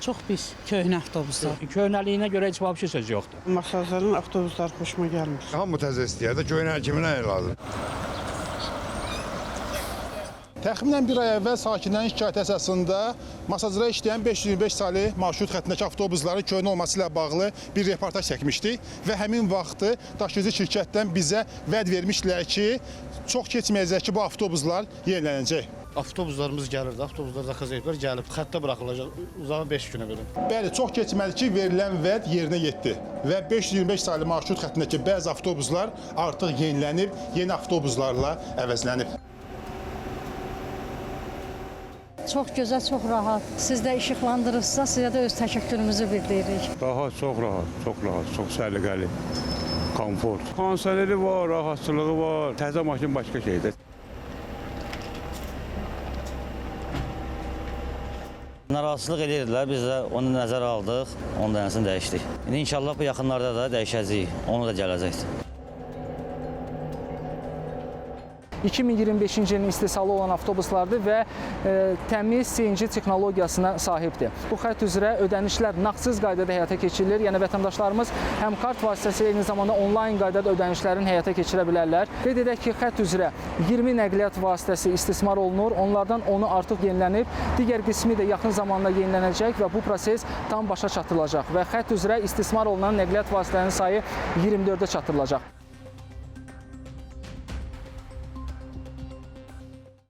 Çox pis köhnə avtobuslar. Köhnəliyinə görə heç vəbşi söz yoxdur. Masazların avtobusları xoşuma gəlmir. Hamı təzə istəyir də, köhnə kiminə lazım? Təxminən bir ay əvvəl sakinlərin şikayəti əsasında Masazıra işləyən 525 saylı marşrut xəttindəki avtobusların köhnə olması ilə bağlı bir reportaj çəkmişdik və həmin vaxtı daşıyıcı şirkətdən bizə vəd vermişdilər ki, çox keçməyəcək ki, bu avtobuslar yenilənəcək. Avtobuslarımız gəlirdi, avtobuslar zakaz ediblər, gəlib xəttə buraxılacaq uzağı 5 günə belə. Bəli, çox keçmədi ki, verilən vəd yerinə yetdi və 525 saylı marşrut xəttindəki bəzi avtobuslar artıq yenilənib, yeni avtobuslarla əvəzlənib. Çox gözəl, çox rahat. Siz də işıqlandırırsınız, sizə də öz təşəkkürümüzü bildiririk. Rahat, çox rahat, çox rahat, çox səliqəli, komfort. Kondisioneri var, rahatçılığı var. Təzə maşın başqa şeydir. Narahatçılıq edirdilər, biz də onu nəzərə aldıq, onun dənəsini dəyişdik. İndi inşallah bu yaxınlarda da dəyişəcəyik, onu da gələcəkdir. 2025-ci ilin istehsalı olan avtobuslardır və təmiz CNG texnologiyasına sahibdir. Bu xətt üzrə ödənişlər nağdsız qaydada həyata keçirilir. Yəni vətəndaşlarımız həm kart vasitəsilə eyni zamanda onlayn qaydada ödənişlərini həyata keçirə bilərlər. Qeyd edək ki, xətt üzrə 20 nəqliyyat vasitəsi istismar olunur. Onlardan 10-u artıq yenilənib, digər qismi də yaxın zamanda yenilənəcək və bu proses tam başa çatdırılacaq və xətt üzrə istismar olunan nəqliyyat vasitələrinin sayı 24-ə çatdırılacaq.